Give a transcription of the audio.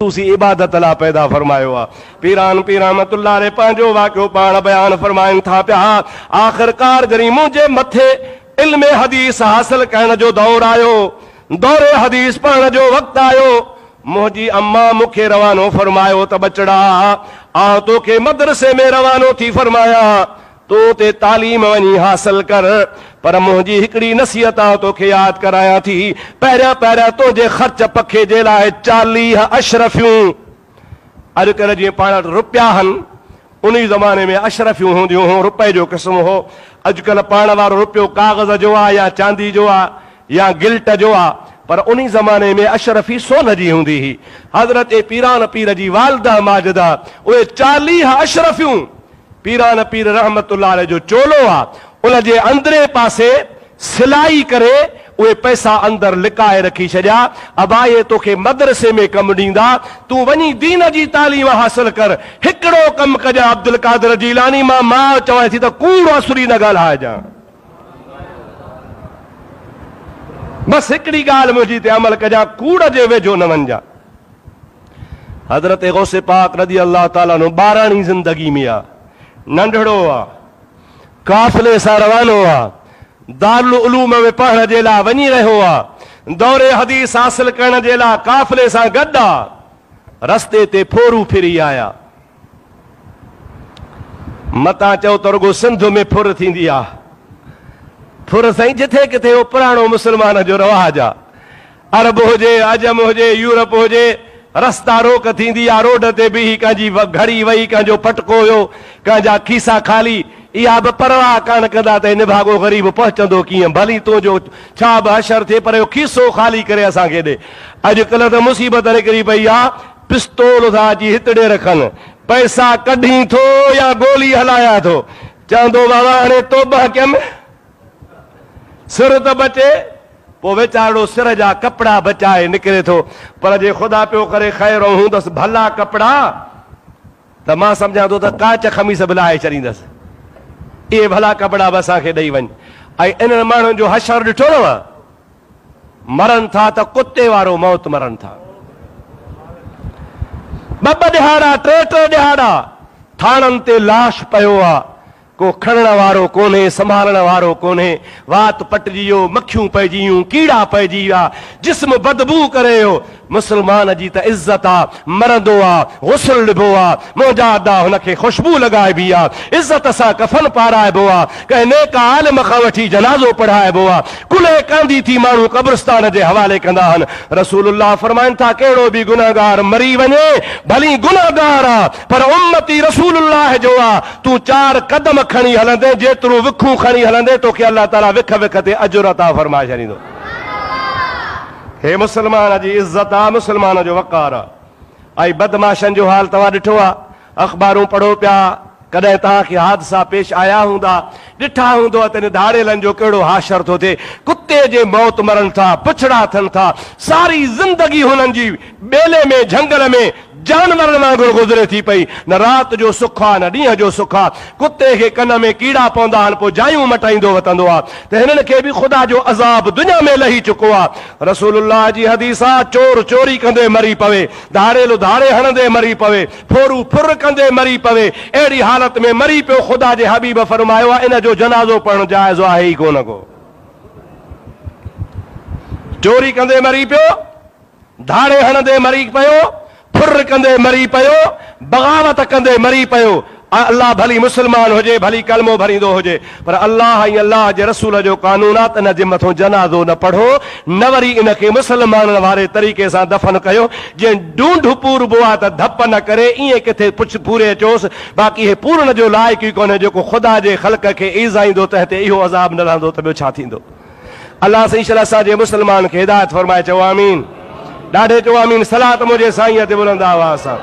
خصوصي عبادت لاء پيدا فرمايو آ. پيران پير رحمت الله عليه پنهنجو واقعو پاڻ بيان فرمائن ٿا پيا، آخرڪار جڏهن منهنجي مٿي علم حديث حاصل ڪرڻ جو دور آيو، دور حديث پڙهڻ جو وقت آيو، منهنجي امان مون کي روانو فرمايو ته ٻچڙا آئون توکي مدرسي ۾ روانو ٿي فرمايان، تون اتي تعليم وڃي حاصل ڪر، پر منهنجي هڪڙي نصيحت آئون توکي ياد ڪرايان ٿي، پهريان پهريان تنهنجي خرچ پکي جي لاء 40 اشرفيون، اڄڪلهه جيئن پاڻ وٽ رپيا هن، انهي زماني ۾ اشرفيون هونديون هيون، رپئي جو قسم هو، اڄڪلهه پاڻ وارو رپيو ڪاغذ جو آ يا چاندي جو آ يا گلٽ جو آ، پر انهي زماني ۾ اشرفي سون جي هوندي هئي. حضرت پيران پير جي والده ماجده اهي 40 اشرفيون پيران پير رحمت الله عليه جو چولو آ، ان جي اندرين پاسي سلائي ڪري اهي پئسا اندر لڪائي رکي ڇڏيا، ابا اهي توکي مدرسي ۾ ڪم ڏيندا، تون وڃي دين جي تعليم حاصل ڪر، هڪڙو ڪم ڪجان عبدالقادر جيلاني مان ماء چوانء ٿي ته ڪوڙ اسري نه ڳالهائجان، بس هڪڙي ڳالهه منهنجي تي عمل ڪجان، ڪوڙ جي ويجهو نه وڃجان. حضرت غوث پاڪ رضي الله تعالٰي عنه ٻاراڻي زندگي ۾ آ، ننڍڙو آ، قافلي سان روانو آ، دارالعلوم ۾ پڙهڻ جي لاء وڃي رهيو آ، دور حديث حاصل ڪرڻ جي لاء قافلي سان گڏ آ، رستي تي ڦورو ڦري آيا. متان چئو ته رڳو سنڌ ۾ ڦر ٿيندي آ. ڦر سائين جٿي ڪٿي اهو پراڻو مسلمان جو رواج آ. عرب هجي، عجم هجي، يورپ هجي، رستا روڪ ٿيندي آ، روڊ تي بيهي ڪنهن جي گهڙي وئي، ڪنهن جو پٽڪو ويو، ڪنهن جا کيسا خالي، اها به پرواهه ڪانه ڪندا ته هي نڀاڳو غريب پهچندو ڪيئن، ڀلي تنهنجو ڇا به حشر ٿئي پر اهو کيسو خالي ڪري اسان کي ڏي. اڄڪلهه ته مصيبت نڪري پئي آ، پستول ٿا اچي هتڙي رکن، پئسا ڪڍين ٿو يا گولي هلايان ٿو، چوندو بابا هاڻي توبهه ڪيم، سر ته بچي. پوء ويچارڙو سر جا ڪپڙا بچائي نڪري ٿو، پر جي خدا پيو ڪري خير ۽ هوندس ڀلا ڪپڙا ته مان سمجهان ٿو ته ڪاچ خميس به لاهي ڇڏيندس. اهي ڀلا ڪپڙا به اسان کي ڏئي وڃ. ۽ انهن ماڻهن جو حشر ڏٺو اٿو؟ مرن ٿا ته ڪتي وارو موت مرن ٿا. ٻه ٻه ڏهاڙا، ٽي ٽي ڏهاڙا ٿاڻن تي لاش پيو آ. ڪو کڻڻ وارو ڪونهي، سنڀالڻ وارو ڪونهي، وات پٽجي ويو، مکيون پئجي ويون، ڪيڙا پئجي ويا، جسم بدبوء ڪري ويو. مسلمان جي ته عزت آ، مرندو آ، غسل ڏبو آ، منهنجا ادا هن کي خوشبو لڳائبي آ، عزت سان ڪفن پارائبو آ، ڪنهن نيڪ عالم کان وٺي جنازو پڙهائبو آ، ڪلهي ڪانڌي ٿي ماڻهو قبرستان جي حوالي ڪندا آهن. رسول الله فرمائن ٿا، ڪهڙو به گنهگار مري وڃي، ڀلي گنهگار آ، پر امتي رسول الله جو آ، تون 4 قدم کڻي هلندين، جيترون وکون کڻي هلندين، توکي الله تعاليٰ وک وک تي اجر عطا فرمائي ڇڏيندو. هي مسلمان جي عزت آ، مسلمان جو وقار آ. ۽ بدمعاشن جو حال توهان ڏٺو آ، اخبارون پڙهو پيا، ڪڏهن توهان کي حادثا پيش آيا هوندا، ڏٺا هوندو ته ان ڌاڙيلن جو ڪهڙو حاشر ٿو ٿئي، ڪتي جي موت مرن ٿا، بڇڙا ٿين ٿا، ساري زندگي هنن جي ٻيلي ۾ جهنگل ۾ جانورن وانگر گذري ٿي پئي، نه رات جو سک آ نه ڏينهن جو سک آ، ڪتي کي ڪن ۾ ڪيڙا پوندا آهن پوء جايون مٽائيندو وتندو آ ته هنن کي به خدا جو عذاب دنيا ۾ لهي چڪو آ. رسول الله جي حديث آ، چور چوري ڪندي مري پوي، ڌاڙيل ڌاڙي هڻندي مري پوي، ڦورو ڦر ڪندي مري پوي، اهڙي حالت ۾ مري پيو خدا جي حبيب فرمايو آ ان جو جنازو پڙهڻ جائز آهي ئي ڪونه ڪو. چوري ڪندي مري پيو، ڌاڙي هڻندي مري پيو، ڦر ڪندي مري پيو، بغاوت ڪندي مري پيو. الله ڀلي مسلمان هجي، ڀلي ڪلمو ڀريندو هجي، پر الله ۽ الله جي رسول جو قانون آ ته ان جي مٿون جنازو نه پڙهو، نه وري ان کي مسلمانن واري طريقي سان دفن ڪيو، جيئن ڍونڍ پوربو آ ته ڌپ نه ڪري، ائين ڪٿي پڇ پوري اچوس، باقي هي پورڻ جو لائق ئي ڪونهي، جيڪو خدا جي خلق کي ايذائيندو تنهن تي اهو عذاب نه لهندو ته ٻيو ڇا ٿيندو. الله سائين شل اسان جي مسلمان کي هدايت فرمائي، چئو آمين، ڏاڍي چئو آمين، صلات منهنجي سائينء تي بلند آواز سان.